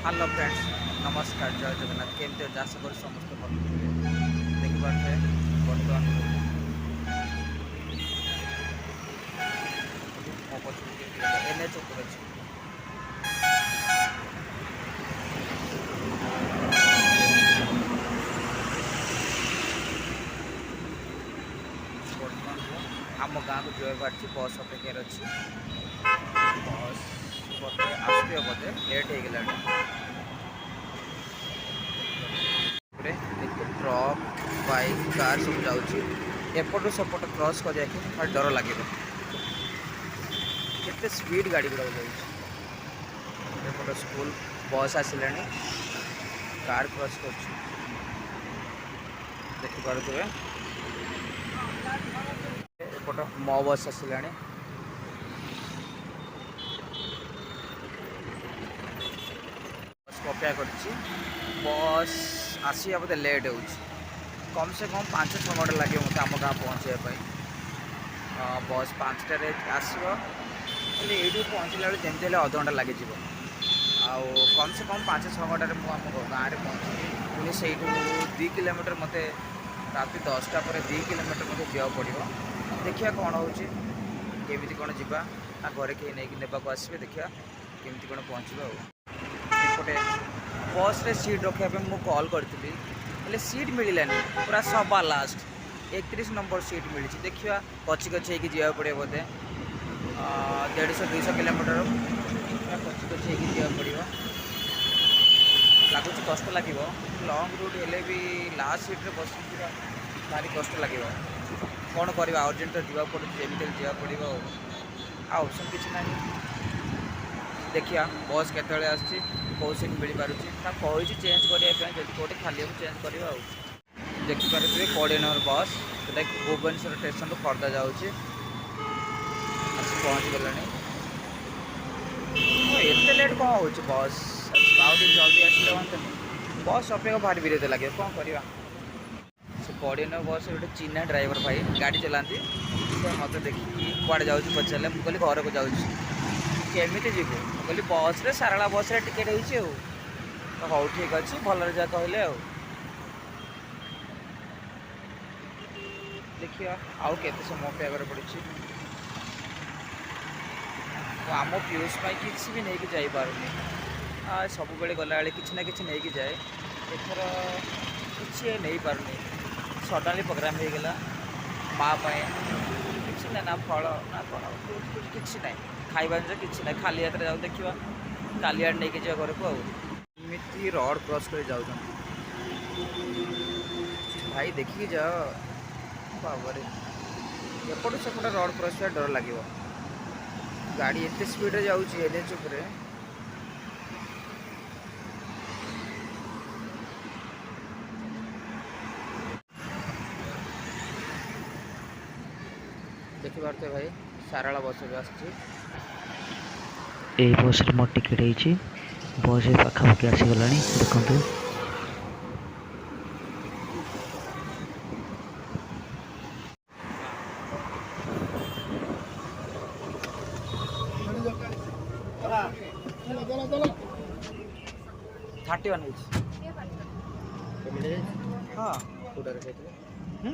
Hello friends, ନମସ୍କାର, ଜୟ ଜଗନ୍ନାଥ। କେମିତି ଅଛ? ଆଶା କରୁ ସମସ୍ତେ ଭଲ ଥିବେ। ଦେଖିପାରୁଥିବେ, ବର୍ତ୍ତମାନ ମୋ ପଛକୁ ଏନ୍ ଏଚ୍ ଉପରେ ଅଛି। ବର୍ତ୍ତମାନ ମୁଁ ଆମ ଗାଁକୁ ଯିବାକୁ ବାହାରିଛି। ବସ୍ ଅପେକ୍ଷାରେ ଅଛି। ବସ୍ ବୋଧେ ଆସୁଥିବ, ବୋଧେ ଲେଟ୍ ହେଇଗଲାଣି। ଉପରେ କେତେ ଟ୍ରକ୍, ବାଇକ୍, କାର୍ ସବୁ ଯାଉଛି। ଏପଟୁ ସେପଟ କ୍ରସ୍ କରିବାକୁ ଭାରି ଡର ଲାଗିବ। କେତେ ସ୍ପିଡ୍ ଗାଡ଼ି ଗୁଡ଼ାକ ଯାଉଛି। ଏପଟ ସ୍କୁଲ ବସ୍ ଆସିଲାଣି, କାର୍ କ୍ରସ୍ କରୁଛି, ଦେଖିପାରୁଥିବେ। ଏପଟ ମୋ ବସ୍ ଆସିଲାଣି। ବସ୍କୁ ଅପେକ୍ଷା କରିଛି। ବସ୍ ଆସିବା ବୋଧେ ଲେଟ୍ ହେଉଛି। କମ୍ ସେ କମ୍ 5-6 ଘଣ୍ଟା ଲାଗିବ ମୋତେ ଆମ ଗାଁ ପହଞ୍ଚିବା ପାଇଁ। ବସ୍ 5ଟାରେ ଆସିବ ହେଲେ ଏଇଠି ପହଞ୍ଚିଲା ବେଳକୁ ଯେମିତି ହେଲେ ଅଧଘଣ୍ଟା ଲାଗିଯିବ। ଆଉ କମ୍ ସେ କମ୍ 5-6 ଘଣ୍ଟାରେ ମୁଁ ଆମ ଗାଁରେ ପହଞ୍ଚିବି। ପୁଣି ସେଇଠୁ 2 କିଲୋମିଟର, ମୋତେ ରାତି 10ଟା ପରେ 2 କିଲୋମିଟର ମୋତେ ଯିବାକୁ ପଡ଼ିବ। ଦେଖିବା କ'ଣ ହେଉଛି, କେମିତି କ'ଣ ଯିବା ନା ଘରେ କେହି ନେଇକି ନେବାକୁ ଆସିବେ। ଦେଖିବା କେମିତି କ'ଣ ପହଞ୍ଚିବା। ଆଉ ଏପଟେ ବସ୍ରେ ସିଟ୍ ରଖିବା ପାଇଁ ମୁଁ କଲ୍ କରିଥିଲି, ହେଲେ ସିଟ୍ ମିଳିଲାନି। ପୁରା ସବା ଲାଷ୍ଟ 31 ନମ୍ବର ସିଟ୍ ମିଳିଛି। ଦେଖିବା, କଚି କଚି ହେଇକି ଯିବାକୁ ପଡ଼ିବ ବୋଧେ। 150-200 କିଲୋମିଟର ପୁରା କଚି କଚି ହେଇକି ଯିବାକୁ ପଡ଼ିବ। ଲାଗୁଛି କଷ୍ଟ ଲାଗିବ। ଲଙ୍ଗ୍ ରୁଟ୍ ହେଲେ ବି ଲାଷ୍ଟ ସିଟ୍ରେ ବସିକି ଯିବା ଭାରି କଷ୍ଟ ଲାଗିବ। କ'ଣ କରିବା, ଅର୍ଜେଣ୍ଟ ତ ଯିବାକୁ ପଡ଼ୁଛି। ଯେମିତି ହେଲେ ଯିବାକୁ ପଡ଼ିବ। ଆଉ ଅପସନ୍ କିଛି ନାହିଁ। ଦେଖିବା ବସ୍ କେତେବେଳେ ଆସୁଛି, କେଉଁ ସିଟ୍ ମିଳିପାରୁଛି। ତାକୁ କହିଛି ଚେଞ୍ଜ କରିବା ପାଇଁ। ଯଦି କେଉଁଠି ଖାଲି ହେବ, ଚେଞ୍ଜ କରିବା। ଆଉ ଦେଖିପାରୁଥିବେ, 20 ନମ୍ବର ବସ୍, ଯେଉଁଟାକି ଭୁବନେଶ୍ୱର ଷ୍ଟେସନରୁ ଖୋର୍ଦ୍ଧା ଯାଉଛି, ଆସି ପହଞ୍ଚିଗଲାଣି। ଏତେ ଲେଟ୍ କ'ଣ ହେଉଛି ବସ୍? ଆଉ ଟିକେ ଜଲ୍ଦି ଆସିଲେ ହୁଅନ୍ତାନି? ବସ୍ ଅପେକ୍ଷା ଭାରି ବିରକ୍ତ ଲାଗିବ। କ'ଣ କରିବା? ସେ 20 ନମ୍ବର ବସ୍ ଗୋଟେ ଚିହ୍ନା ଡ୍ରାଇଭର ଭାଇ ଗାଡ଼ି ଚଲାନ୍ତି। ସେ ମୋତେ ଦେଖିକି କୁଆଡ଼େ ଯାଉଛି ପଚାରିଲେ। ମୁଁ କହିଲି, ଘରକୁ ଯାଉଛି। କେମିତି ଯିବୁ? ମୁଁ କହିଲି, ବସ୍ରେ, ସାରଳା ବସ୍ରେ ଟିକେଟ୍ ହେଇଛି। ଆଉ ତ ହଉ, ଠିକ୍ ଅଛି, ଭଲରେ ଯା କହିଲେ। ଆଉ ଦେଖିବା ଆଉ କେତେ ସମୟ ଅପେକ୍ଷା କରିବାକୁ ପଡ଼ୁଛି। ମୁଁ ଆମ ପିୟୁଷ ପାଇଁ କିଛି ବି ନେଇକି ଯାଇପାରୁନି। ସବୁବେଳେ ଗଲାବେଳେ କିଛି ନା କିଛି ନେଇକି ଯାଏ। ଏଥର କିଛି ନେଇପାରୁନି। ସଡ଼ନଲି ପ୍ରୋଗ୍ରାମ୍ ହେଇଗଲା। ମା ପାଇଁ କିଛି ନା, ନା ଫଳ ନା କ'ଣ ଫ୍ରୁଟ୍ସ ଫ୍ରୁଟ୍ସ କିଛି ନାହିଁ, ଖାଇବା ଜିନିଷ କିଛି ନାହିଁ। ଖାଲି ହାତରେ ଯାଉ। ଦେଖିବା, କାଲି ଆଡ଼େ ନେଇକି ଯିବା ଘରକୁ। ଆଉ ଏମିତି ରୋଡ଼ କ୍ରସ୍ କରି ଯାଉଛନ୍ତି ଭାଇ, ଦେଖିକି ଯାଅ। ବାବାରେ, ଏପଟୁ ସେପଟେ ରୋଡ଼ କ୍ରସ୍ କରିବା ଡର ଲାଗିବ। ଗାଡ଼ି ଏତେ ସ୍ପିଡ଼ରେ ଯାଉଛି ଏନ୍ଏଚ୍ ଉପରେ। ଦେଖିପାରୁଥିବେ ଭାଇ, ସାରଳା ବସ୍ ଏବେ ଆସିଛି। ଏଇ ବସ୍ରେ ମୋର ଟିକେଟ୍ ହେଇଛି। ବସ୍ ଏ ପାଖାପାଖି ଆସିଗଲାଣି, ଦେଖନ୍ତୁ। 31 ହେଇଛି। ହଁ। କୋଉଟାରେ କହିଥିଲେ? ହୁଁ?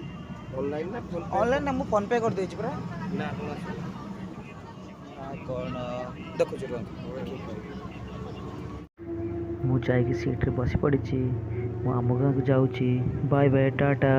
ଅନଲାଇନ୍ ନା ଫୋନ୍? ଅନଲାଇନ୍ ନା, ମୁଁ ଫୋନ୍ ପେ କରିଦେଇଛି ପରା। ନା, ଆପଣ ଆସିବେ। କ'ଣ ଦେଖୁଛି, ରୁହନ୍ତୁ ଦେଖିକି କହିବି। ମୁଁ ଯାଇକି ସିଟ୍ରେ ବସି ପଡ଼ିଛି। ମୁଁ ଆମ ଗାଁକୁ ଯାଉଛି। Bye bye, Tata.